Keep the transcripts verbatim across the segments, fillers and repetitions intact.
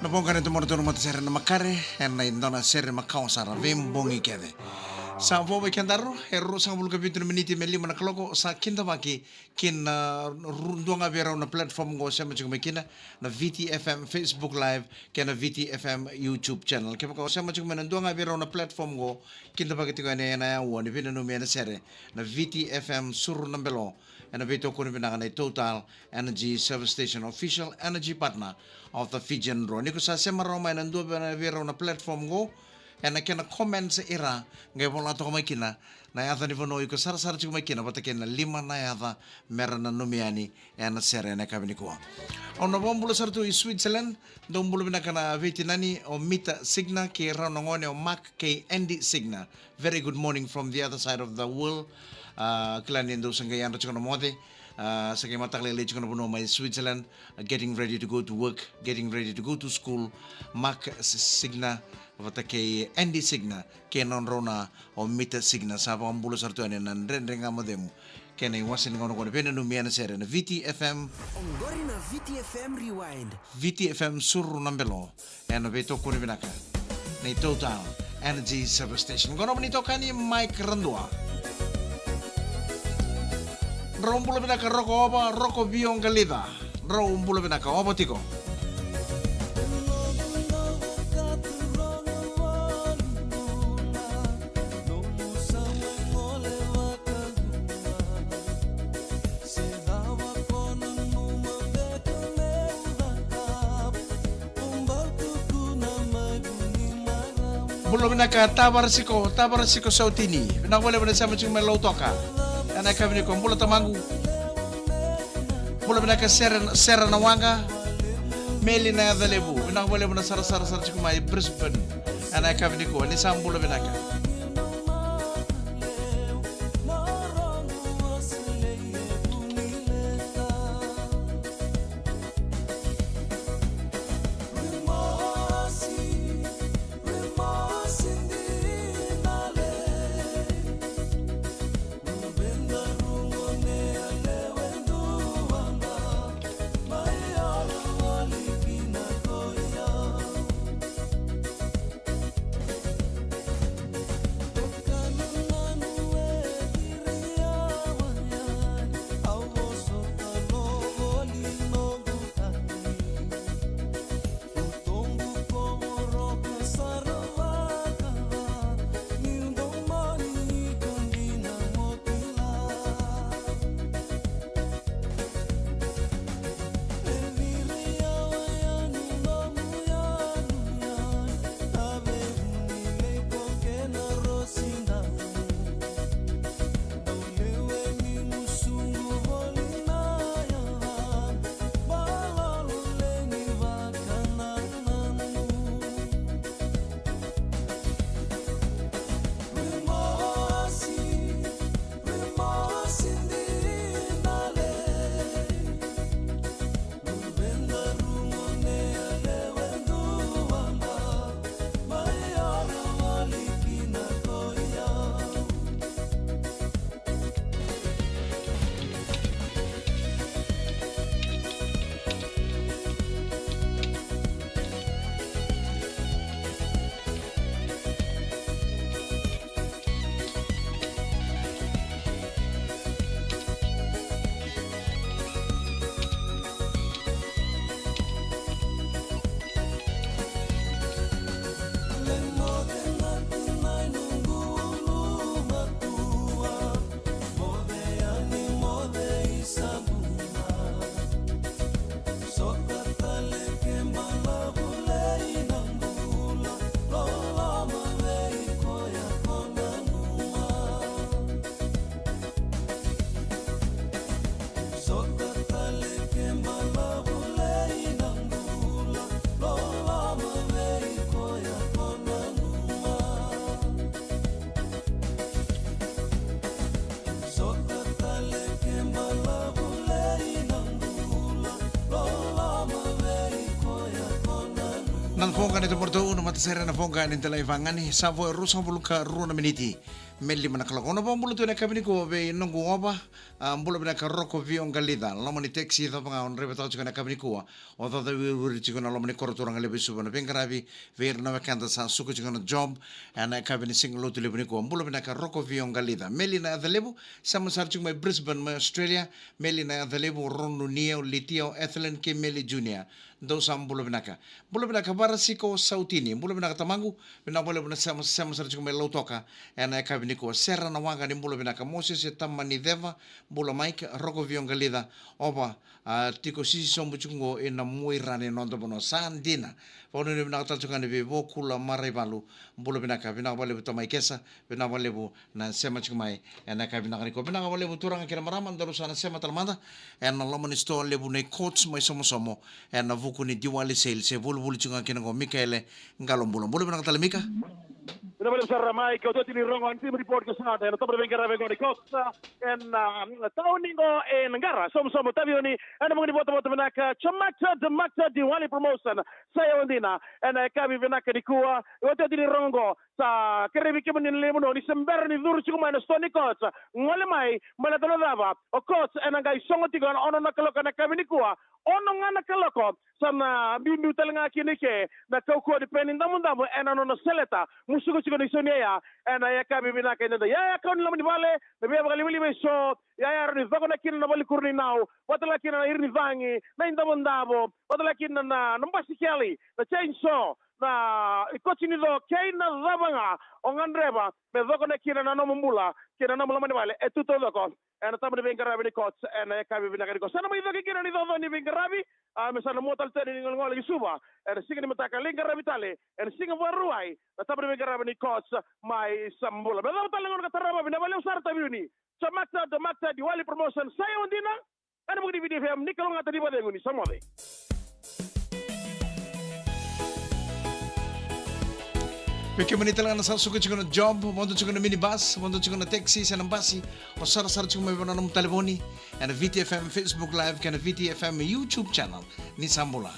Voqa na tomorotoro matasere na makare, ena idona sere makawa sara veibogi kece. Sa vo vei kedaru, e ruasagavulu ka vitu na miniti me lima na kaloko, sa kidavaki kina, ru-, dua ga vei rau na platform qo sema tiko mai kina, na V T F M Facebook Live, kei na V T F M YouTube channel. Kevaka o sema tiko mai na dua ga vei rau na platform qo, kidavaki tiko ena, ena yaua ni veinanumi ena sere, na V T F M Suru na Belo, ena veitokoni vinaka nei Total Energy Service Station, official energy partner of the Fijian Drua. Ni ko sa sema rawa mai na dua vei, vei rau na platform qo, ena kena comments ira, qai vola toka mai kina na yaca ni vanua iko sarasara tiko mai kina, vata kei na lima na yaca mera nanumi yani ena sere ena yakavi nikua. Au na vakabula sara tu i Switzerland, dou bula vinaka na veitinani o Mita Signa kei rau na gone o Mark kei Andy Signa. Very good morning from the other side of the world. Ah, kila ni dou sa qai yadra tiko na moce. Ah, sa qai mataka lailai tiko na vanua mai Switzerland. Ah, getting ready to go to work, getting ready to go to school. Mark S-, Signa, vata kei Andy Signa, kei na nodrau na o Mita Signa. Sa vakabula sara tu yani na Dredre Ga Mo Cegu. Kei na iwase ni gauna qo na veinanumi ena sere na V T F M. Oqori na V T F M Rewind. V T F M Suru na Belo. Ena veitokoni vinaka nei Total Energy Service Station. Qo na nomuni itokani Mike Radua. Drau bula vinaka Roko Ova, Roko Vio Qalica. Drau bula vinaka, ova tiko. Bula vinaka Tavarasiko, Tavarasiko Sautini. Vinaka vakalevu na sema tiko mai Lautoka ena yakavi nikua. Bula tamaqu. Bula vinaka Sera, Sera na Waqa. Meli na Yaca Levu. Vinaka vakalevu na sarasara sara tiko mai Brisbane ena yakavi nikua. Ni sa bula vinaka. Na voqa ni tomorotoro na matasere na voqa ni delai vagani sa vo e ruasagavulu ka rua na miniti Me lima na kaloko. Au na vakabula tu ena yakavi nikua vei noqu ova, a, bula vinaka Roko Vio Qalica. Loma ni taxi cava ga o draivataka tiko ena yakavi nikua. O caca wiriwiri tiko na loma ni koro turaga levu i Suva na veiqaravi vei ira na wekada sa suka tiko na job ena yakavi ni siga Lotulevu nikua. Bula vinaka Roko Vio Qalica. Meli na yaca levu, sema sara tiko mai Brisbane mai Australia. Meli na yaca levu, o Ronu Nia, o Litia, o Ethelyn kei Meli Junior. Dou sa bula vinaka. Bula vinaka Varasiko Sautini. Bula vinaka tamaqu. Vinaka vakalevu na sema, sema sara tiko mai Lautoka ena yakavi nikua. Sera na waqa ni bula vinaka. Mosese Tamaniceva, bula Mike, Roko Vio Qalica, ova, a, tiko sisi sobu tiko qo ena Muairani noda vanua. Sa dina. Vakanuinui vinaka tale tiko ga ni vei Vokula Maraivalu. Bula vinaka, vinaka vakalevu tamai Kesa, vinaka vakalevu na sema tiko mai ena yakavi vinaka nikua. Vinaka vakalevu turaga kei na marama, daru sa na sema tale mada ena loma ni sitoa levu nei Courts mai Somosomo ena vuku ni Diwali sale, se volivoli tiko ga kina qo Mikaele Qalobula. Bula vinaka tale Mika. Vinaka vakalevu sara Mike, o Toti ni Rogo, ni team report ko sa ena tabana veiqaravi qo ni Courts ena tauni qo e Naqara, Somosomo, Taveuni, ena vuku ni votavota vinaka Chamakta Damakta Diwali Promotion. Sa yawa dina ena yakavi vinaka nikua. O Toti ni Rogo qo, sa kerei vei kemuni na lewe ni vanua ni se bera ni curu tiko mai na sitoa ni Courts, gole mai, baleta na cava, o Courts ena qai sogo tiko ena ono na kaloko ena yakavi nikua. Ono ga na kaloko sa na biubiu tale ga kina i ke na kaukauwa ni peni damudamu ena nona seleta, musuka tiko na isau ni yaya ena yakavi vinaka edaidai. Yaya kau ni loma ni vale, na via vakalivaliva eso, yaya rawa ni coko na kina na valenikuro ni nau, vata la kina na ira ni cagi, na idavodavo, vata la kina na, na basikeli, na chainsaw, na ikoti ni co kei na cava ga o gadreva me coko na kina na nomu bula kei na nomu loma ni vale, e tu taucoko ena tabana veiqaravi ni Courts ena yakavi vinaka nikua. Sa na mai caka kina na icoco ni veiqaravi, a, me sa na mua tale tu yani ni golegole ki Suva ena siga ni mataka, lai qaravi tale ena siga Vakarauwai na tabana veiqaravi ni Courts mai Sabula. Me cava tale na gauna ka tarava, vinaka vakalevu sara Taveuni. Chamakta Damakta Diwali Promotion, sa yawa dina. Ena vuku ni Viti F M, ni kalougata ni vakacegu ni sa moce. Vei kemuni tale ga na sa suka tiko na job, vodo tiko na minibus, vodo tiko na taxi se na basi, o sarasara tiko mai vei na nomu talevoni ena Viti F M Facebook Live kei na Viti F M YouTube channel. Ni sa bula.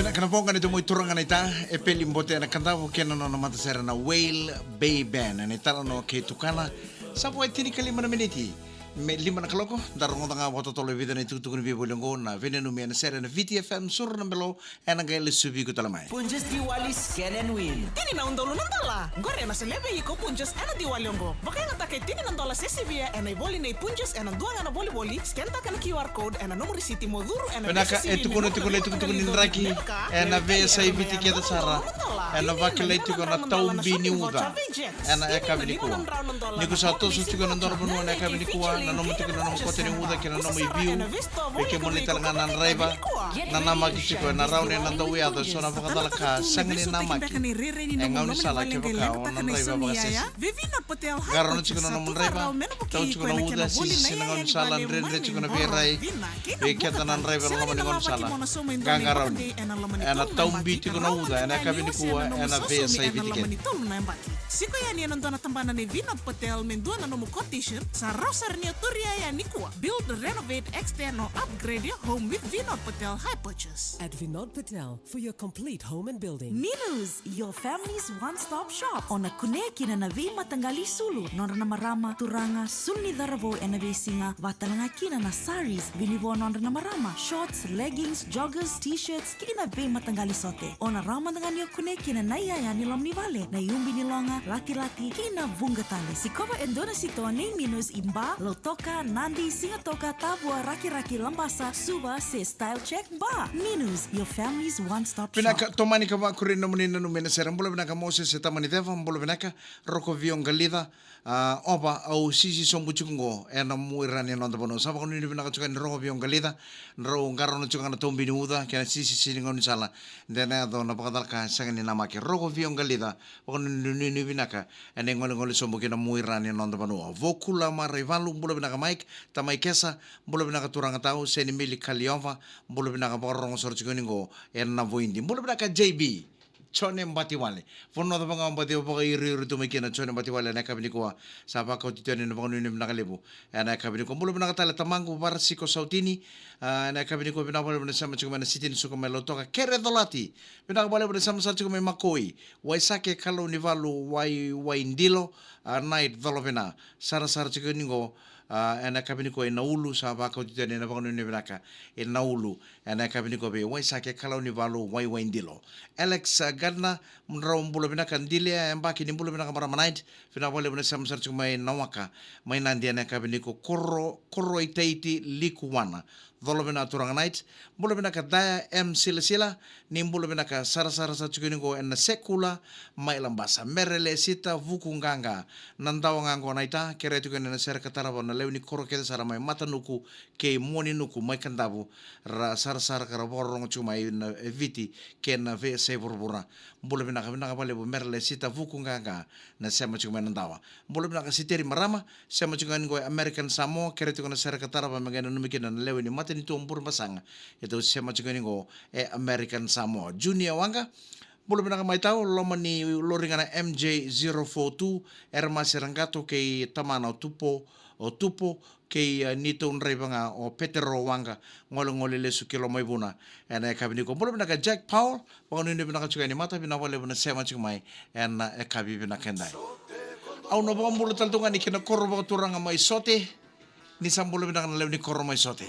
Vinaka na voqa ni domo i turaga na ita, e Peli Bote na Kadavu kei na nona matasere na Whale Bay Band. Na italanoa kei tukana, sa vo e tinikalima na miniti me lima na kaloko, da rogoca ga vakatotolo e vica na itukutuku ni veivoli oqo, na veinanumi ena sere na Viti F M, suru na belo, ena qai lesuvi iko tale mai. Punjas Diwali Scan and Win. Tini na udolu na dola. Qori ena solia vei iko Punjas ena Diwali oqo. Vakayagataka e tini na dola se sivia ena ivoli nei Punjas ena dua ga na volivoli, scan taka na Q R code ena nomu risiti mo curu ena Vinaka, e tukuna tiko na itukutuku ni draki ena veiyasai Viti kece sara. Ena vakilai tiko na taubi ni uca ena yakavi nikua. Ni ko sa toso tiko ena dua na vanua ena yakavi nikua, nanuma tiko na nomu kote ni uca kei na nomu iviu. Vei kemuni tale ga na draiva, na namaki tiko ena rawa ni na dau yaco eso na vakacala ka sega ni namaki e gaunisala kevaka o na draiva vakasese. Qarauna tiko na nomu draiva, tau tiko na uca, sisisi na gaunisala, dredre tiko na veirai. Vei keda na draiva ena loma ni gaunisala, qaqarauni. Ena taubi tiko na uca ena yakavi nikua ena veiyasai Viti kece. Siko yani ena dua na tabana nei Vinod Patel me dua na nomu quotation, sa rawa sara ni o turia yani nikua. Build, renovate, extend or upgrade your home with Vinod Patel Hire Purchase. At Vinod Patel, for your complete home and building. Minus, your family's one-stop shop. O na kunea kina na veimataqali isulu, nodra na marama, turaga, sulu ni cauravou ena veisiga, vata tale ga kina na saris, vinivo nodra na marama, shorts, leggings, joggers, t-shirts, kei na veimataqali sote. O na rawa mada ga ni o kunea kina na iyaya ni loma ni vale, na iubi ni loga, latilati, kei na vuqa tale. Sikova e dua na sitoa nei Minus i Ba, Lautoka, Nadi, Sigatoka, Tavua, Rakiraki, Labasa, Suva, se Style Check Ba. Minus, your family's one-stop shop. Vinaka, tomani ka vakuri nomuni nanumi ena sere. Bula vinaka Moses e Tamani Ceva, bula vinaka Roko Vioqalica. A, Ova, au sisi sobu tiko qo ena Muirani e noda vanua. Sa vakanuinui vinaka tiko yani Roko Vioqalica, drau qarauna tiko ga na taubi ni uca kei na sisisi ni gaunisala. De na yaco na vakacala ka sega ni namaki. Roko Vioqalica, vakanuinui vinaka ena igolegole sobu ki na Muirani e noda vanua. Vokula Maraivalu, bula vinaka Mike, Tamai Kesa, bula vinaka turaga tau, Seni Mili Kaliova, bula vinaka vakarorogo sara tiko yani qo ena Voidi. Bula vinaka J B. Jone Batiwale. Vanua cava ga o baci vakairiiri tu mai kina Jone Batiwale ena yakavi nikua. Sa vakauti tu yani na vakanuinui vinaka levu ena yakavi nikua. Bula vinaka tale tamaqu Varasiko Sautini. A, ena yakavi nikua vinaka vakalevu na sema tiko mai na siti ni suka mai Lautoka. Kere Colati. Vinaka vakalevu na sema sara tiko mai Makoi. Waisake Kalaunivalu Waiwaidilo. A, Night Colovina. Sarasara tiko yani qo. A, ena yakavi nikua i Naulu, sa vakauti tu yani na vakanuinui vinaka i Naulu. Ena yakavi nikua vei Waisake Kalaunivalu Waiwaidilo. Alex, a, Gardner, drau bula vinaka Dilia, e baki ni bula vinaka marama Night. Vinaka vakalevu na sema sara tiko mai Nawaka, mai Nadi ena yakavi nikua. Koro, Koroitaiti Likuwana. Colovina turaga Night. Bula vinaka Daya M Silasila. Ni bula vinaka, sarasara sa tiko yani qo ena Sekula mai Labasa. Mere Lesita Vukuqaqa. Na dawa ga qo na ita, kerea tiko yani na sere ka tarava na lewe ni koro kece sara mai Matanuku kei Muaninuku mai Kadavu. Ra sarasara ka ra vakarorogo tiko mai na, e, Viti kei na veiyasai vuravura. Bula vinaka, vinaka vakalevu Mere Lesita Vukuqaqa na sema tiko mai na dawa. Bula vinaka Siteri marama, sema tiko yani qo e American Samoa, kerea tiko na sere ka tarava me qai nanumi kina na lewe ni matanitu o Burebasaga. E dau sema tiko yani qo e American Samoa. Junior Waqa, bula vinaka mai tau, loma ni lori ga na M J zero four two, Eremasi Raqato kei tamana o Tupo, o Tupo, kei, a, neitou draiva ga o Petero Waqa, golegole lesu ki Lomaivuna ena yakavi nikua. Bula vinaka Jack Paul, vakanuinui vinaka tiko yani mata, vinaka vakalevu na sema tiko mai ena yakavi vinaka edai. Au na vakabula tale tu ga yani ki na koro vakaturaga mai Sote. Ni sa bula vinaka na lewe ni koro mai Sote.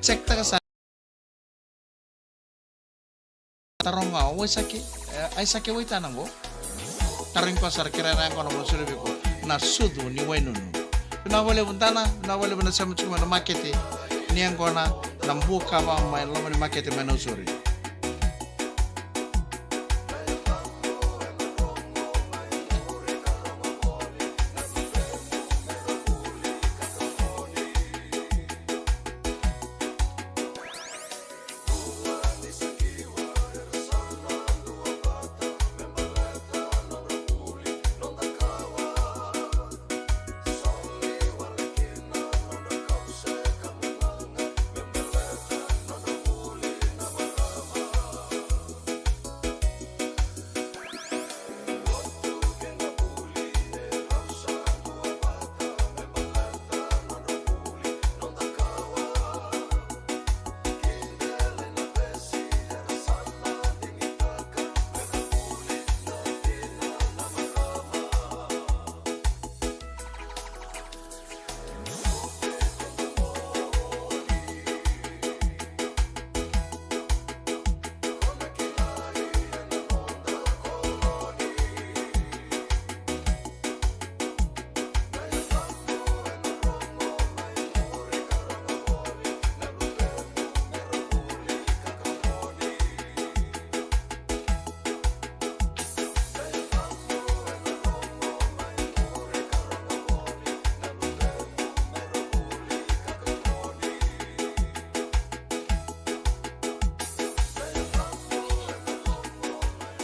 Check taka sa. Taroga o Waisake, e, Aisake Waitana qo. Tarogi koya sara, kerea na yaqona mo na solia vei iko na sucu ni Wainunu. Vinaka vakalevu Dana, vinaka vakalevu na sema tiko mai na makete ni yaqona, na bukava mai loma ni makete mai Nausori.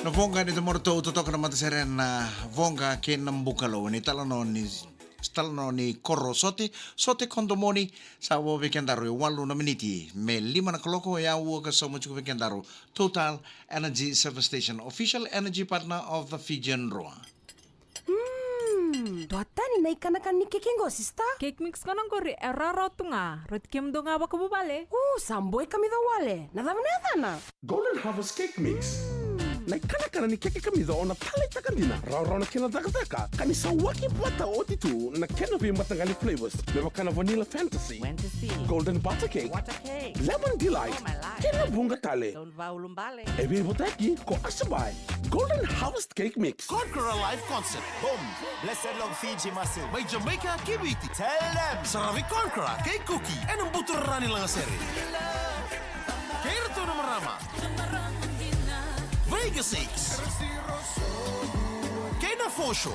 Na voqa ni tamaratou totoka na matasere na voqa kei na bukalou ni talanoa ni talanoa ni koro sote, sote kodomoni. Sa vo vei kedaru e walu na miniti me lima na kaloko, e a ua ka sauma tiko vei kedaru Total Energy Service Station, official energy partner of the Fijian Drua. Mm, dua tani na ikanakana ni keke qo, sista. Cake mix qo na qori e rawarawa tu ga. Rauti kemudou ga vakavuvale. U, sa boi kamica wale. Na cava na yacana? Golden Harvest Cake Mix. Na ikanakana ni keke kamica o na taleitaka dina. Rawarawa na kena cakacaka, ka ni sa waki vata oti tu na kena veimataqali flavors, me vaka na vanilla fantasy, Fantasy. Golden butter cake, Water cake. Lemon delight, Oh my life. Kei na vuqa tale. Daunivaulubale. E veivotaki ko Asabai. Golden Harvest Cake Mix. Conqueror Live Concert. Boom. Blessed log Fiji Massive. Mai Jamaica ki Viti. Tell them. Saravi Conqueror kei Kuki ena buturara ni lagasere. Kei iratou na marama. Veiga Six. Kei na Fosho.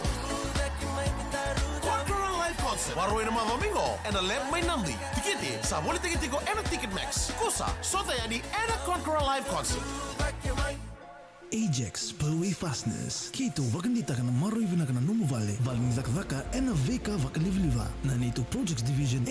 Conqueror Live Concert. Waru ena macawa mai qo ena Lab mai Nadi. Tikiti sa volitaki tiko ena Ticket Max. Kusa, sota yani ena Conqueror Live Concert. Ajax Pureway Fasteners. Keitou vakadeitaka na maroroi vinaka na nomu vale, vale ni cakacaka ena veika vakalivaliva. Na neitou Projects Division